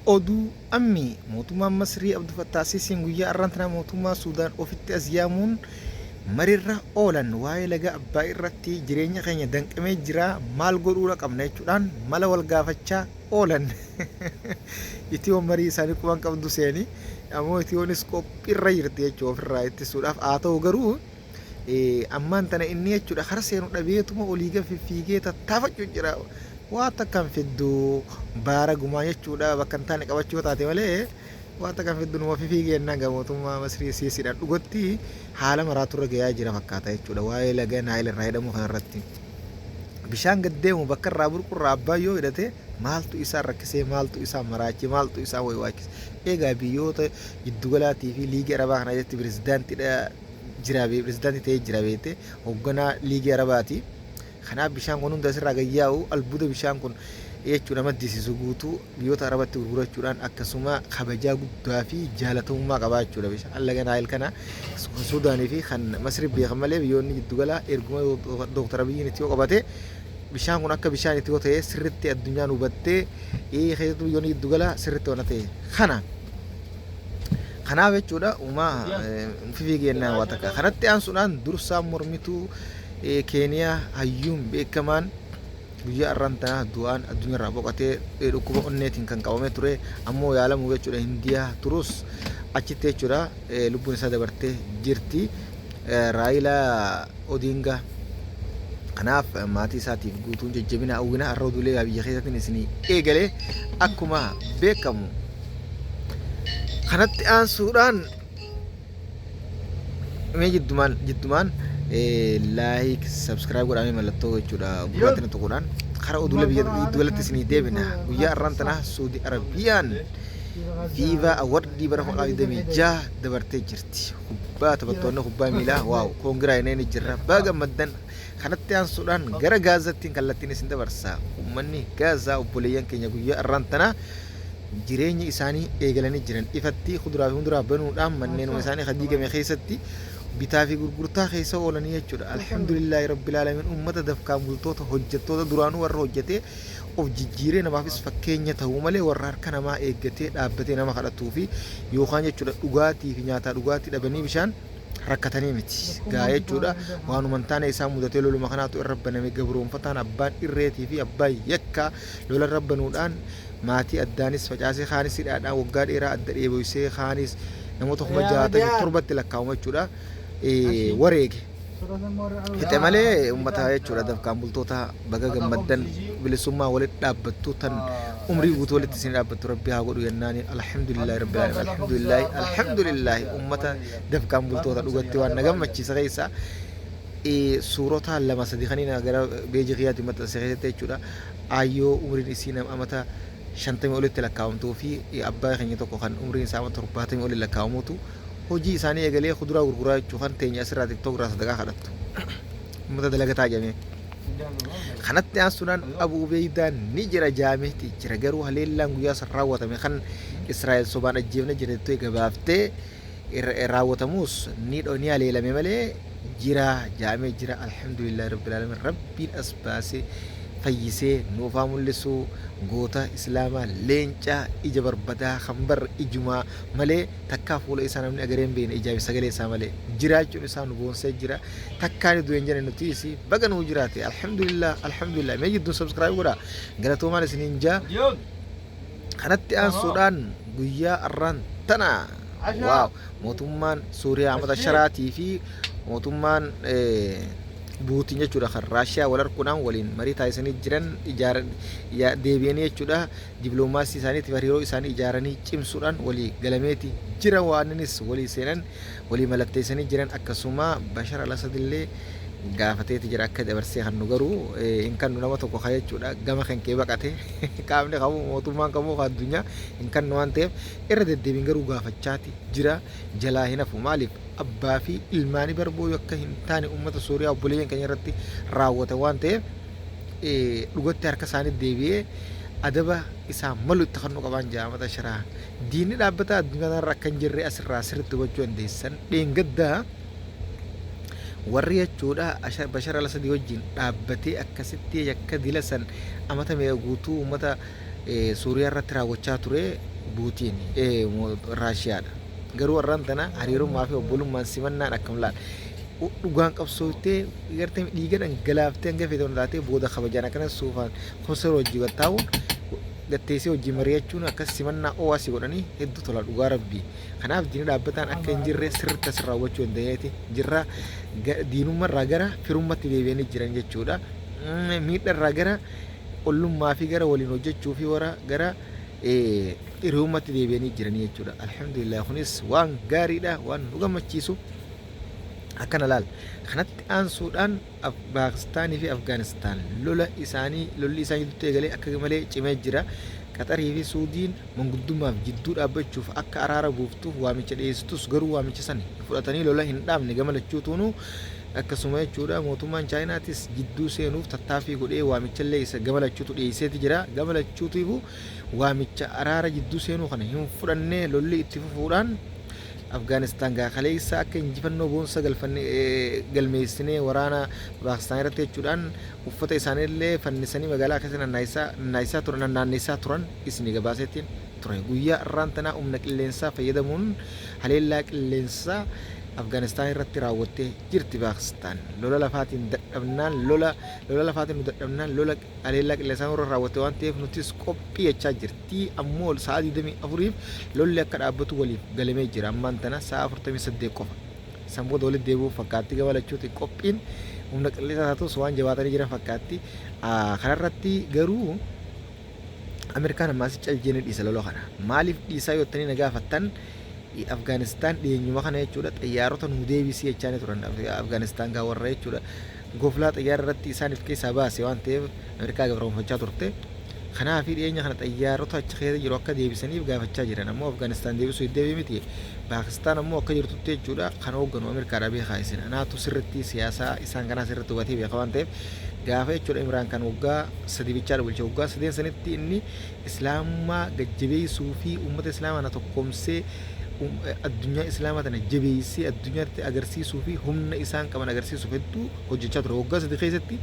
Oduu Ammii, Mootummaan Masrii Abdu Fattaah Siisiin guyyaa arraan tanaa mootummaa Suudaan ofitti as yaamuun mariirra oolan waa'ee laga Abbaay irratti jireenya keenya danqamee jira maal godhuudha qabna jechuudhaan mala wal gaafachaa oolan. Itiyoon marii isaanii quban qabdu seeni ammoo Itiyoonis qophiirra jirti jechuudha ofirraa ittisuudhaaf haa ta'u garuu Ammaan tana inni jechuudha kara seenu dhabeetuma olii gad fiffiigee tattaafachuu jira. Waa takka hin fiddu baara gumaa jechuudha bakka hin taane qabachuu taate malee waa takka hin fiddu numa fifiigee jennaan gaa mootummaa Masrii siisiidhaan dhugatti haala maraatu irra gayaa jira fakkaata jechuudha waa'ee laga Naayil irraa hidhamuu kanarratti. Bishaan gad deemu bakka irraa burqu irraa abbaan yoo hidhate maaltu isaan rakkisee maaltu isaan maraachee maaltu isaan waywaachise. Egaa biyyoota jiddugalaatii fi liigii Arabaa kana keessatti pirezidaantiidha jira pirezidaantii ta'ee jira beekte hoogganaa liigii Arabaati. Kanaaf bishaan kun hunda asirraa gad yaa'u albuuda bishaan kun jechuudha maddisiisu guutuu biyyoota Arabatti gurgurachuudhaan akkasuma kabajaa guddaa fi jaalatamummaa qabaa jechuudha. Bishaan laga Naayil kana kan Suudaanii fi kan Masri beekan malee biyyoonni giddugalaa erguma Dooktar Abiyyiin itti yoo qabate bishaan kun akka bishaan itti yoo ta'e sirriitti addunyaan hubattee keessattuu biyyoonni giddugalaa sirriitti waan ta'e kana. Kanaaf jechuudha uumaa fifiigi jennaan waa takka. Kanatti aansuudhaan dursaan mormituu Keeniyaa hayyuun beekamaan guyyaa har'aan tanaa du'aan addunyaarraa boqotee dhukkuba onneetiin kan qabamee ture ammoo yaalamuu jechuudha Hindiyaa turus achitti jechuudha lubbuun isaa dabartee jirti. Raayilaa Odiingaa kanaaf maatii isaatiif guutuun jajjabina hawwina har'a oduulee biyya keessaatiin isinii eegale akkuma beekamu. Kanatti aansuudhaan mee jiddumaan jiddumaan like subscribe godhamee mallattoo jechuudha gurraatti na tuquudhaan karaa oduulee biyya giddugalatti isinii deebina guyyaa har'aan tanaa Suudi Arabiyaan FIFA awardii bara 2026 dabartee jirti. Kubbaa taphattoonni kubbaa miilaa waaw koongiraa ni jirra baga gammaddan kanatti aansuudhaan gara Gaazattiin kallattiin isin dabarsa. Uummanni Gaazaa obboleeyyan keenya guyyaa har'aan tanaa jireenya isaanii eegalanii jiran ifatti kuduraa fi muduraa banuudhaan manneenuma isaanii kan diigame keessatti bitaa fi gurgurtaa keessa oolanii jechuudha. Alhamdulillaahi Rabbil Aalamiin uummata dafkaan bultoota hojjettoota duraanuu warra hojjetee of jijjiiree namaafis fakkeenya ta'uu malee warra harka namaa eeggatee dhaabbatee nama kadhatuu fi yookaan jechuudha dhugaatii fi nyaataa dhugaatii dhabanii bishaan rakkatanii miti. Gaa jechuudha waanuma hin taane isaan mudatee loluma kanaatu irra baname gabroonfataan abbaan irreetii fi abbaan yakkaa lola irra banuudhaan Maatii addaanis facaasee kaanis hidhaadhaan waggaa dheeraa adda dheeboysee kaanis namoota 67,000tti lakkaa'amu jechuudha wareege. Fixe malee uummata jechuudha dafqaan bultoota baga gammaddan bilisummaa walitti dhaabbattu tan umrii guutuu walitti isin dhaabbattu rabbi haa godhu jennaani alhamdulillahi rabbil alamin alhamdulillahi alhamdulillahi uummata dafqaan bultoota dhugatti waan na gammachiisa keessaa suurota lama sadi kaniin gara beejii kiyyaatti maxxanse keessatti jechuudha Aayyoo umriin isii nama amata 50 olitti lakkaawamtuu fi abbaa keenya tokko kan umriin isaa amata 70 oli lakkaawamuutu hojii isaanii eegalee kuduraa gurguraa jechuu kan teenya asirraa tiktok irraa sadaqaa kadhattu. Ummata dalagataa jedhamee. Kanatti aansuudhaan Abu Ubeeydaan ni jira jaameeti jira garuu haleellaan guyyaa san raawwatame kan Israa'el sobaan ajjeefne jira jettee gabaaftee raawwatamuus ni ni haleelame malee jira jaamee jira alhamdulillahi rabbil alamin rabbiin as baasee fayyisee nuuf haa mul'isu goota islaamaa leenca ija barbadaa kan bar ijumaa malee takkaa fuula isaa namni agaree hin beekne ijaa fi sagalee isaa malee jiraachuun isaa nu boonsee jira takkaa ni du'e hin jenne nutiis baga nuu jiraate alhamdulillah alhamdulillah mee jidduun subscribe godhaa galatoomaan isiniin jaa Kanatti aansuudhaan guyyaa arraan tana waaw mootummaan Suuriyaa Ahmad Asharaatii fi mootummaan Buutiin jechuudha kan Raashiyaa wal arguudhaan waliin marii taasisanii jiran deebi'anii jechuudha dibiloomaasii isaaniitiif hariiroo isaanii ijaaranii cimsuudhaan walii galameeti jira waaninis walii seenan walii mallatteessanii jiran akkasuma Bashar al-Asad illee gaafateeti jira akka dabarsee kannu garuu hin kannu nama tokko ka jechuudha gama kan kee baqate qaamni kamuu mootummaan kamuu ka addunyaa hin kannu waan ta'eef irra deddeebiin garuu gaafachaati jira jalaa hin hafu maaliif abbaa fi ilmaanii barboo akka hin taane uummata Sooriyaa obboleeyyan keenya irratti raawwatan waan ta'eef dhugatti harka isaanii deebi'ee adaba isaa malu itti kannuu qabaan jaa mata sharaa diinni dhaabbata addunyaa kanarra akka hin jirre asirraa sirriitti hubachuu dandeessan dheengaddaa Warri jechuudha Bashar al-Asadii wajjin dhaabbatee akkasitti yakka dila san amata meeqa guutuu uummata Suuriyaa irratti raawwachaa ture Puutiin Raashiyaadha. Garuu har'aan tana hariirummaa fi obbolummaan simannaan akkam laal. Dhugaan qabsooftee gartee dhiiga dhangalaaftee hanga feete taatee booda kabajaan akkana suufaan kosor wajjii gattaa'uun gatteessee wajjii mari'achuun akkas simannaa oo'aa si godhanii hedduu tola dhugaa rabbii. Kanaaf diina dhaabbataan akka hin jirre sirriitti asirraa hubachuu dandeenyeeti jirra. Diinummarraa gara firummatti deebi'anii jiran jechuudha. Miidharraa gara ollummaa fi gara waliin hojjechuu fi warra gara hiriyummatti deebi'anii jiranii jechuudha. Alhamdulillah, kunis waan gaariidha, waan nu gammachiisu. Akkana laal, kanatti aansuudhaan Paakistaanii fi Afgaanistaan lola isaanii lolli isaan gidduutti eegalee akka malee cimee jira. Qaxarii fi Suudiin manguddummaaf jidduu dhaabbachuuf akka araara buuftuuf waamicha dhiyeessitus garuu waamicha sana fudhatanii lola hin dhaabne gama lachuutuunuu. Akkasuma jechuudha, mootummaan Chaayinaatis jidduu seenuuf tattaaffii godhee waamichallee isa gama lachuutu dhiyeesseeti jira. Gama lachuutiifuu waamicha araara jidduu seenuu kana hin fudhanne. Lolli itti fufuudhaan Afgaanistaan gaa kaleessa akka injifannoo boonsa galfanne galmeessinee waraana Paakistaan irratti jechuudhaan uffata isaaniillee fannisanii magaalaa keessa naannessaa turan naannessaa turan isinii gabaaseetiin ture. Guyyaa irraan tanaa humna qilleensaa fayyadamuun haleellaa qilleensaa Afgaanistaan irratti raawwattee jirti Paakistaan. Lola lafaatiin dadhabnaan lola lafaatiin nu dadhabnaan lola haleellaa qilleensaa nurra raawwatte waan ta'eef nutis qophii jechaa jirti. Ammoo sa'a 24f lolli akka dhaabbatu waliif galamee jira. Ammaan tana sa'a 48 qofa. San booda walitti deebi'uuf fakkaatti gama lachuuti qophiin humna qilleensaa taatus waan jabaatanii jiran fakkaatti. Kanarratti garuu Ameerikaan ammaas caljee dhiisa lola kana. Maaliif dhiisaa yoo jettanii na gaafattan, Afgaanistaan dhiyeenyuma kana jechuudha xayyaarota nu deebisii jechaa turan. Afgaanistaan gaa warra jechuudha goflaa xayyaara irratti isaaniif keessaa baase waan ta'eef Ameerikaa gabroonfachaa turte. Kanaaf dhiyeenya kana xayyaarota achi keessa jiru akka deebisaniif gaafachaa jiran. Ammoo Afgaanistaan deebisuu hin deebii miti. Paakistaan ammoo akka jirtutti jechuudha kan hoogganu Ameerikaadha beekaa isin. Anaatu sirriitti siyaasaa isaan kanaa sirriitti hubatee beeka waan ta'eef gaafa jechuudha Imraan kan waggaa 3 bichaadha bulche. Waggaa sadeen sanitti inni islaamummaa gajjabeessuu fi uummata islaamaa na tokkoomsee addunyaa islaamaa tana jabeessee addunyaatti agarsiisuu fi humna isaan qaban agarsiisuuf hedduu hojjechaa ture. Waggaa 3 keessatti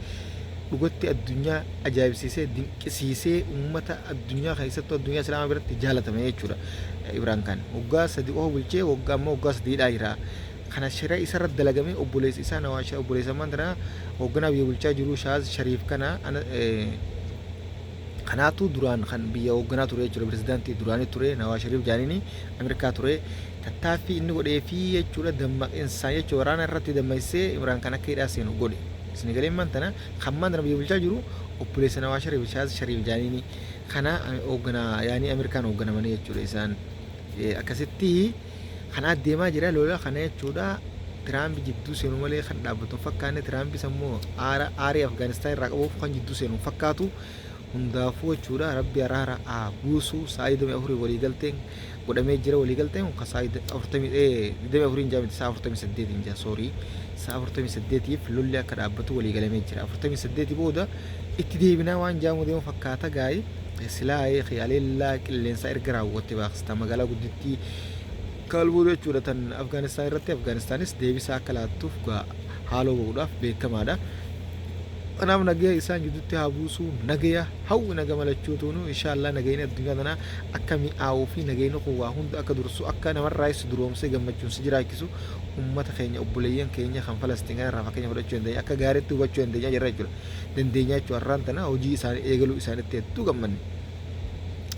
dhugatti addunyaa ajaa'ibsiisee dinqisiisee uummata addunyaa keessattuu addunyaa islaamaa biratti jaalatame jechuudha. Imraan kan waggaa 3 qofa bulchee waggaa ammoo waggaa sadiidhaa jira. Kana shira isarratti dalagamee obboleessa isaa Nawaasha obboleessa ammaan tana hoogganaa biyya bulchaa jiru Shaaz Shariif kana kanaatu duraan kan biyya hoogganaa ture jechuudha. Pirezidaantii duraanii ture Nawaa Shariif Jaaniini Ameerikaa ture. Tattaaffii inni godhee fi jechuudha dammaqinsaan jechuudha waraana irratti dammaysee Imraan kan akka hidhaa seenu godhe. Isin galee ammaan tana kan ammaan tana biyya bulchaa jiru obboleessa Nawaa Shariif Shaaz Shariif Jaaniini kana hoogganaa yaanii Ameerikaan hoogganamanii jechuudha isaan akkasitti kan adeemaa jira lola kana jechuudha. Tiraamp jidduu seenu malee kan dhaabbatu hin fakkaanne. Tiraampis ammoo aarii Afgaanistaan irraa qabuuf kan jidduu seenu hin fakkaatu. Hundaafuu jechuudha rabbi araara haa buusu. Sa'a 24 walii galteen godhamee jira. Walii galteen kun sa'a 24 hin jaamiti, sa'a 48 hin jaa, sorry, sa'a 48f lolli akka dhaabbatu walii galamee jira. 48 booda itti deebinaa waan jaamu deemu fakkaata gaa'ii. Silaa haleellaa qilleensaa erga raawwatte Paakistaan magaalaa guddittii Kaabuul jechuudha tan Afgaanistaan irratti, Afgaanistaanis deebisaa akka laattuuf haaloo bahuudhaaf beekamaadha. Kanaaf nagaya isaan jidduutti haa buusu, nagaya hawwi naga malachuutuunu inshaallah nagayni addunyaa tanaa akka mi'aawuu fi nagayni kun waa hunda akka dursu, akka namarraayis duroomsee gammachuun si jiraachisu ummata keenya obboleeyyan keenya kan Falastiin kanarraa fakkeenya fudhachuu dandeenya, akka gaariitti hubachuu dandeenya jirra jechuudha. Dandeenya jechuudha har'aan tana hojii isaanii eegaluu isaanitti hedduu gammanne.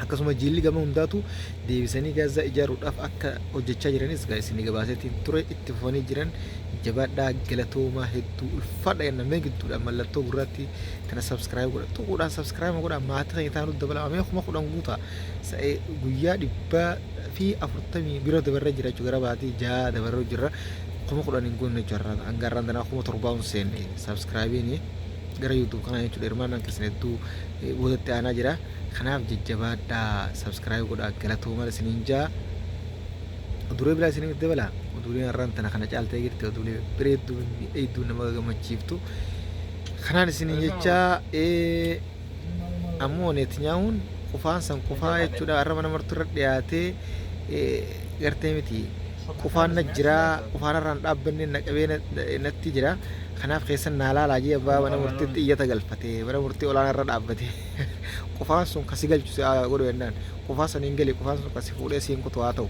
Akkasuma jiilli gama hundaatu deebisanii Gaazaa ijaaruudhaaf akka hojjechaa jiranis gaa isinii gabaaseetiin ture, itti fufanii jiran. Jabaadhaa, galatoomaa, hedduu ulfaadha jennamee gidduudhaan mallattoo gurraatti tana subscribe godha tuquudhaan subscribe godha, maatii keenya taanuu dabalama. Mee 10,000 guutaa guyyaa 140 bira dabarree jira jechuudha, gara baatii 6 dabarree jirra, 10,000 hin guunne jechuudha. Hanga har'aan tanaa 7,000 hin seenne subscribe gara YouTube kanaa jechuudha. Hirmaannaan keessan hedduu boodatti aanaa jira. Kanaaf jajjabaadhaa, subscribe godhaa, galatoomaa isiniin jaa. Oduulee biraa isiniif dabala. Oduuleen har'aan tana kana caaltee jirti. Oduulee bareedduu miidhagduu nama gammachiiftu. Kanaan isiniin jecha ammoo Netanyahuun qufaan san qufaa jechuudha har'a mana martuu irra dhiyaatee gartee miti qufaan na jira, qufaan irraan dhaabbanne na qabee natti jira. Kanaaf keessan naa laalaa jee abbaa mana murtiitti iyyata galfatee mana murtii olaanaa irra dhaabbatee qufaan sun kasi galchu si haa godhu jennaan qufaa san hin gali qufaan sun kasi fuudhee siin kutu haa ta'u.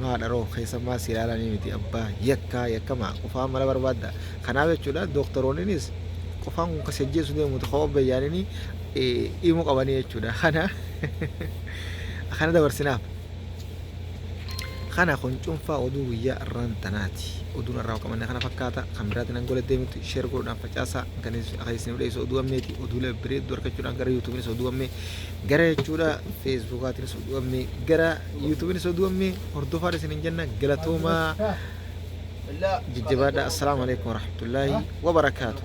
Maa dharoo keessan maa si ilaalanii miti abbaa yakkaa yakkamaa qufaan mala barbaadda. Kanaaf jechuudha dooktaroonninis qufaan kun kasi ajjeesu deemuuti koo obbayyaanini himu qabanii jechuudha. Kana kana dabarsinaaf. Kana kun cuunfaa oduu guyyaa arraan tanaati. Oduun arraa qabanne kana fakkaata. Kan biraatiin hanga walitti deemutti share godhuudhaan facaasaa. Kan isiniif dhiyeessu oduu ammeeti. Oduulee babbareedduu argachuudhaan gara YouTubenis oduu ammee gara jechuudha Facebookaatiinis oduu ammee gara YouTubenis oduu ammee hordofaa isiniin jenna galatoomaa jajjabaadha. Assalaamu alaikum warahmatullaahi wabarakaatu.